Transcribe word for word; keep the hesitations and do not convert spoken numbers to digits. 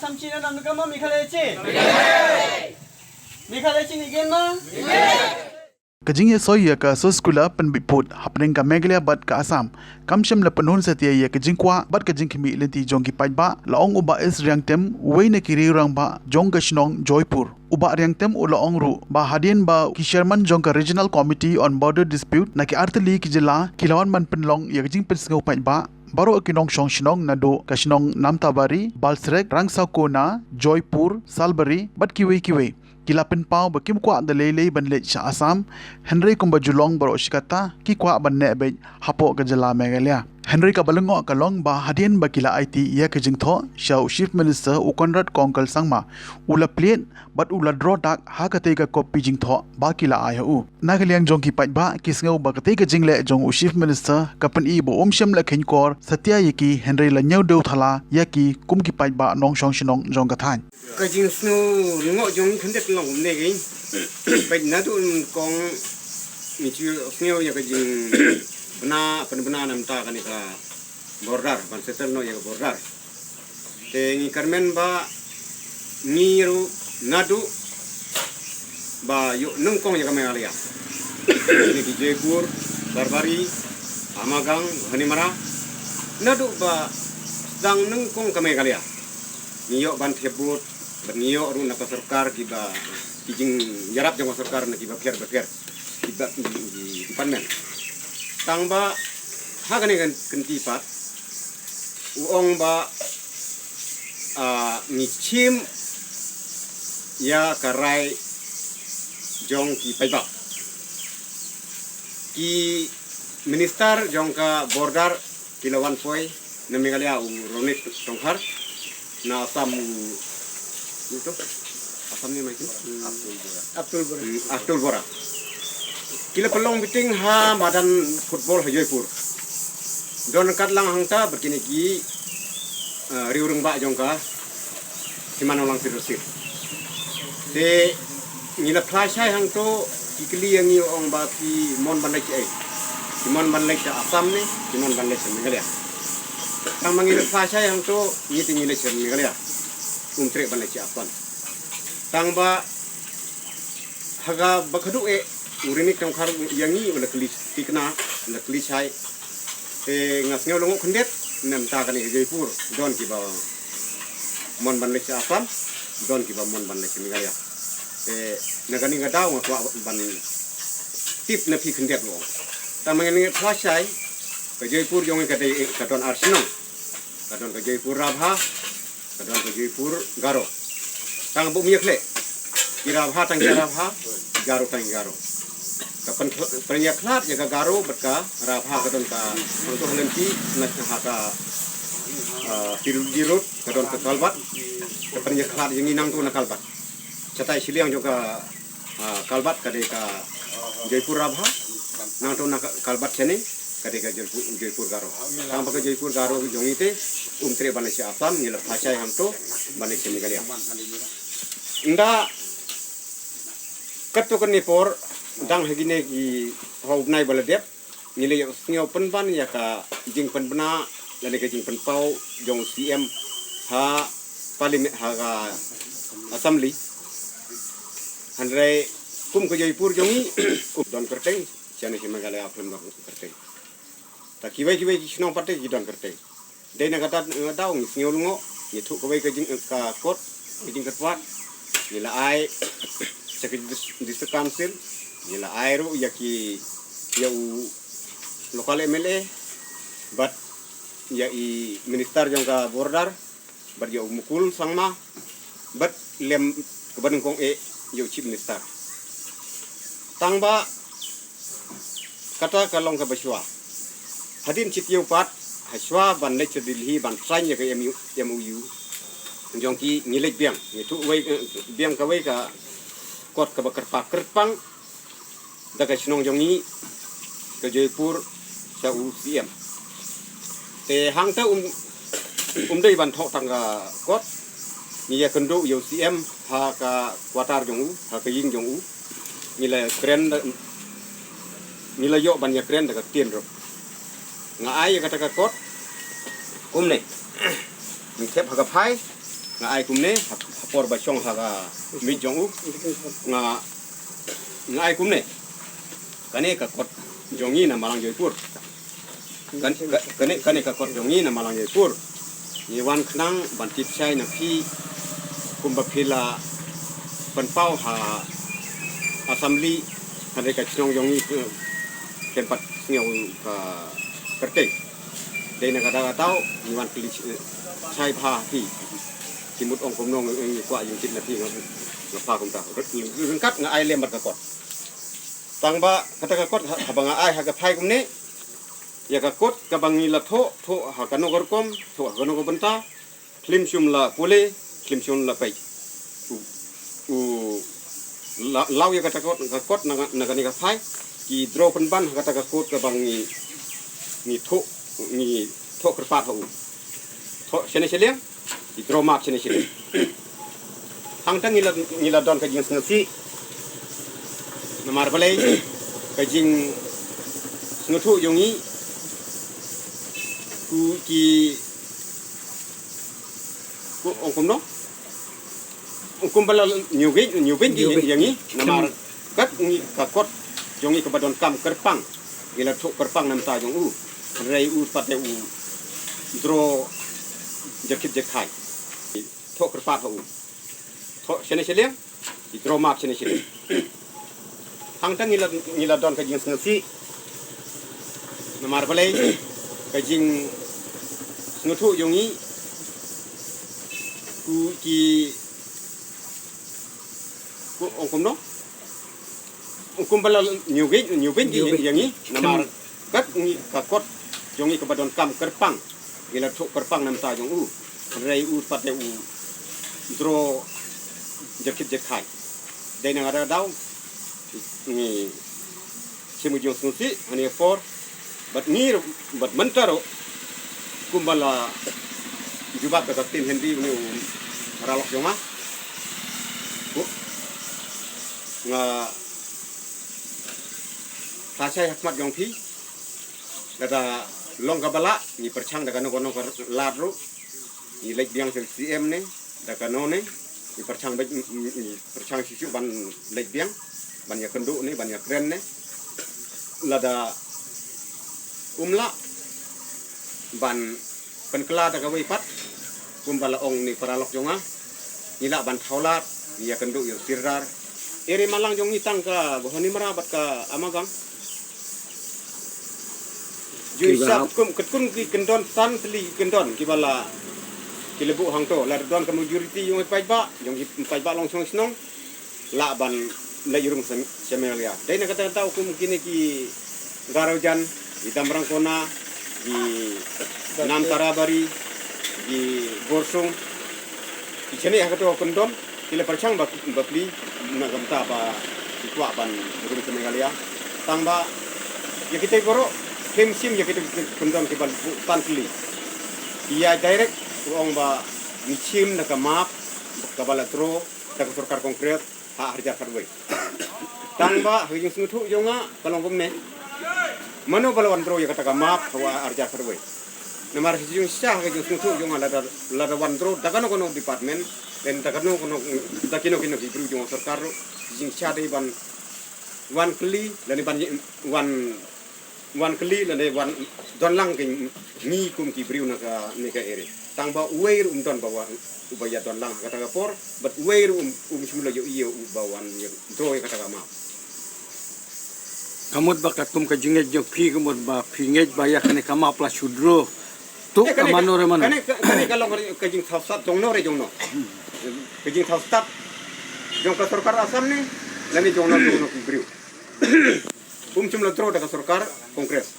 Am chi na nam ka ma Meghalaya chi. Meghalaya chi ni gen ma. Ka jingïasoi ïa ka Soskular pynbit pud hapdeng ka Meghalaya bad ka Assam kam shym la pynhun satia ïa ka jingkwah bad ka jingkhmih lynti jong ki paidbah, la ong u Bah S Riangtem, uwei na ki riew rangbah jong ka shnong Joypur. U Bah Riangtem u la ong ruh ba hadien ba ki chairman jong ka Regional Committee on Border Dispute na ki artylli ki jylla ki la wan ban pynlong ïa ka jingpynsngew paidbah, baroh ki nongshong shnong naduh ka shnong Namtabari, Balsrek, Rangsakona, Joypur, Salbari bad kiwei kiwei, ki la pynpaw ba kim kwah da lei lei ban leit sha Assam, hynrei kumba ju long baroh shi katta ki kwah ban neh beit hapoh ka jylla Meghalaya. Hynrei kaba lyngngoh ka long ba hadien ba ki la aiti ïa ka jingthoh sha u Chief Minister u Conrad Kongkal Sangma, u la plied bad u la draw dak ha katei ka kopi jingthoh ba ki la ai ha u. Na ka liang jong ki paidbah ki sngew ba katei ka jingleh jong u Chief Minister ka pyni ba um shym la kheiñkor satia ïa ki, hynrei la ñiewdew thala ïa ki kum ki paidbah nongshong shnong jong ka thaiñ. Ka jingsngew lyngngoh jong ngi khyndiat long kumne kein. Peit naduh nyngkong ngi ju sngew ïa ka jingbna pynbna na bynta kane ka border, ban settle noh ïa ka border. Te ngi kyrmen ba ngi ruh naduh ba ïoh nyngkong ïa ka Meghalaya. Ngi ki Joypur, Barbari, Hamagang, Bhonimara, naduh ba sdang nyngkong ka Meghalaya, ngi ïoh ban thep vote bad ngi ïoh ruh na ka sorkar kiba, ki jingïarap jong ka sorkar na kiba pher ba pher, kiba, ki, ki department. Tang ba ha kane ka kynti pat u ong ba, ah, ngi chim ïa ka rai jong ki paidbah. Ki minister jong ka border ki la wan poi, na Meghalaya u Ronit Tongkhar, na Assam u, itu, Assam ni mai tu? Atul Bora. Hmm, Atul Bora. Ki la pynlong meeting ha madan football ha Joypur. Don kat lang hangta bad kine ki, eh, riew rangbah jong ka Hima Nonglang Sir Sir. Te ngi la phla shai hangto, ki kylli ïa ngi, ong ba ki mon ban leit ei. Ki mon ban leit sha Assam ne, ki mon ban leit sha Meghalaya. Tang ma ngi la phla shai hangto, ngi te ngi leit sha Meghalaya. Um treh ban leit sha Assam. Tang ba ha kaba khadduh eh u Ronit Tongkhar ïa ngi u la kylli tikna, u la kylli shai. Te nga sngew lyngngoh khyndiat, na bynta kane ka Joypur don kiba mon ban leit sha Assam, don kiba mon ban leit sha Meghalaya. Te na kane ka daw nga kwah ban tip na phi khyndiat mo. Tang ma ngi phla shai, ka Joypur jong ngi ka dei, ka don ar shnong. Ka don ka Joypur Rabha, ka don ka Joypur Garo. Tang ba um ïakhleh. Ki Rabha tang ki Rabha, ki Garo tang ki Garo. Ka pyn-, pynïakhlad ïa ka Garo bad ka Rabha ka don ka hangto ha lynti na ha ka, ah, Pirulji Road ka don ka culvert. Ka pynïakhlad ïa ngi nangto na culvert. Shatai shiliang jong ka, ah, culvert ka dei ka Joypur Rabha. Nangto na ka culvert shane ka dei ka Joypur, Joypur Garo. Tang ba ka Joypur Garo jong ngi te um treh ban leit sha Assam, ngi la phla shai hangto ban leit sha Meghalaya. Ynda katto katne por dang ha kine ki ha u bnai ba la dep, ngi la ïohsngew pynban ïa ka jingpynbna lane ka jingpynpaw jong C M ha Parliament, ha ka Assembly. Hynrei kum ka Joypur jong ngi, um don kyrteng, shane ki Meghalaya khlem don kyrteng. Ta kiwei kiwei ki shnong pat te ki don kyrteng. Dei na kata, na kata ngi sngew lyngngoh, ngi thuh kawei ka jing, ka kot, ka jingkyrpad, ngi la ai sha ka dis-, District Council, ngi la ai ruh ïa ki, ïa u local M L A, bad ïa i minister jong ka border, bad ïa u Mukul Sangma, bad lem kaba nyngkong eh ïa u Chief Minister. Tang ba kata ka long kaba shuwa. Hadien shi taïew pat, ha shuwa ban leit sha Delhi ban sign ïa ka M U, M O U jong ki, ngi leit biang, ngi thuh wei, eh, biang kawei ka kot kaba kyrpang kyrpang da ka shnong jong ngi ka Joypur sha u C M. Te hangta um, um dei ban thoh tang ka kot, ngi ïakynduh ïa u C M ha ka quarter jong u, ha ka ïing jong u. Ngi la kren da, ngi la ïoh ban ïakren da ka ktien ruh. Nga ai ïa kata ka kot kumne. Ngi thep ha ka phai, Nga ai kumne ha por ba shong ha ka miej jong u. Nga nga ai kumne. Kane ka kot jong ngi na Malang Joypur. Kane ka kot jong ngi na Malang Joypur. Ngi wan khnang ban tip shai na phi kumba phi la pynpaw ha Assembly. Hynrei ka shnong jong ngi khlem pat sngew ka kyrteng. Dei na kata ka daw ngi wan kylli shai bha phi. Ki mut ong kumno ngi kwah jingtip na phi. Nga pha kumta ryngkat nga ai lem bad ka kot. Tang ba kata ka kot haba nga ai ha ka phai kumne. Ïa ka kot kaba ngi la thoh thoh ha kano ka rukom, thoh ha kano ka bynta. Khlem shym la pule, khlem shym la peit. U law ïa kata ka kot na kane ka phai. Ki draw pynban ha kata ka kot kaba ngi ngi thoh ngi thoh kyrpad ha u. Thoh shane shiliang. Ki draw map shane shiliang. Hangta ngi la ngi la don ka jingsngewsih. Namar balei ka jingsngewthuh jong ngi ku ki ku ong kumno. Ong kumba la ñiewbeiñ ñiewbeiñ ki ïa ngi namar kat ngi ka kot jong ngi kaba donkam kyrpang. Ngi la thoh kyrpang na bynta jong u. Hynrei u pat te u draw jerkit jerkhai. Thoh kyrpad ha u. Thoh shane shiliang. Ki draw map shane shiliang. Hangta ngi la ngi la don ka jingsngewsih. Namar balei ka jingsngewthuh jong ngi ku ki ku ong kumno. Ong kumba la ñiewbeiñ ñiewbeiñ ki ïa ngi namar kat ngi ka kot jong ngi kaba donkam kyrpang. Ngi la thoh kyrpang na bynta jong u. Hynrei u pat te u draw jerkit jerkhai. Dei na kata ka daw ngi shim u jingsngewsih hane por. Bad ngi ruh bad mynta ruh kumba la jubab da ka ktien Hindi une u paralok jong nga. Nga sa shai ha khmat jong phi. Lada long kaba lah ngi pyrshang da kano kano ka lad ruh. Ngi leit biang sha u C M ne da kano ne. Ngi pyrshang beit ngi pyrshang shisha ban leit biang ban ïakynduh ne ban ïakren ne. Lada um lah ban pynkylla da kawei pat kumba la ong ne paralok jong nga. Ngi lah ban thaw lad ngi ïakynduh ïa u Sirdar. Eri Malang jong ngi tang ka Bhoni Mara bad ka Amagang. Ju isap kum katkun ki kyndon san tylli ki kyndon kiba la ki la buh hangto la don ka majority jong i paidbah jong i paidbah long shong shnong. Lah ban leit rung sha Meghalaya. Dei na kata kata kum kine ki Garo Jan, ki Damrang Kona, ki Namtara Bari, ki Borsung. Ki shane ha kato kyndon ki la pyrshang ba ba pli na ka bynta ba ki kwah ban rung sha Meghalaya. Tang ba ïa kita baroh khlem shim ïa kita kyndon kiba la buh san tylli. Ki ïa direct u ong ba ngi shim na ka map kaba la draw da ka sorkar Congress ha arhajar khatwei. Tang ba ha ka jingsngewthuh jong nga ka long kumne. Mano ba la wan draw ïa kata ka map ha arhajar khatwei. Namar ha ka jingshisha ha ka jingsngewthuh jong nga lada lada wan draw da kano kano department lane da kano kano da kino kino ki briew jong sorkar ruh. Jingshisha dei ban wan kylli lane ban wan wan kylli lane wan don lang ki ngi kum ki briew na kane ka area. Tang ba uwei ruh um don ba wan uba ïa don lang ha kata ka por bad uwei ruh um um shym la ïohi ïa uba wan ïa draw ïa kata ka map. Ka mut ba katkum ka jingngeit jong phi ka mut ba phi ngeit ba ïa kane ka map la shu draw. Tu ka mano re mano. Kane kane ka long ka jingthaw stad jong no re jong no. Ka jingthaw stad jong ka sorkar Assam ne lane jong no jong no ki briew. Um shym la draw da ka sorkar Congress.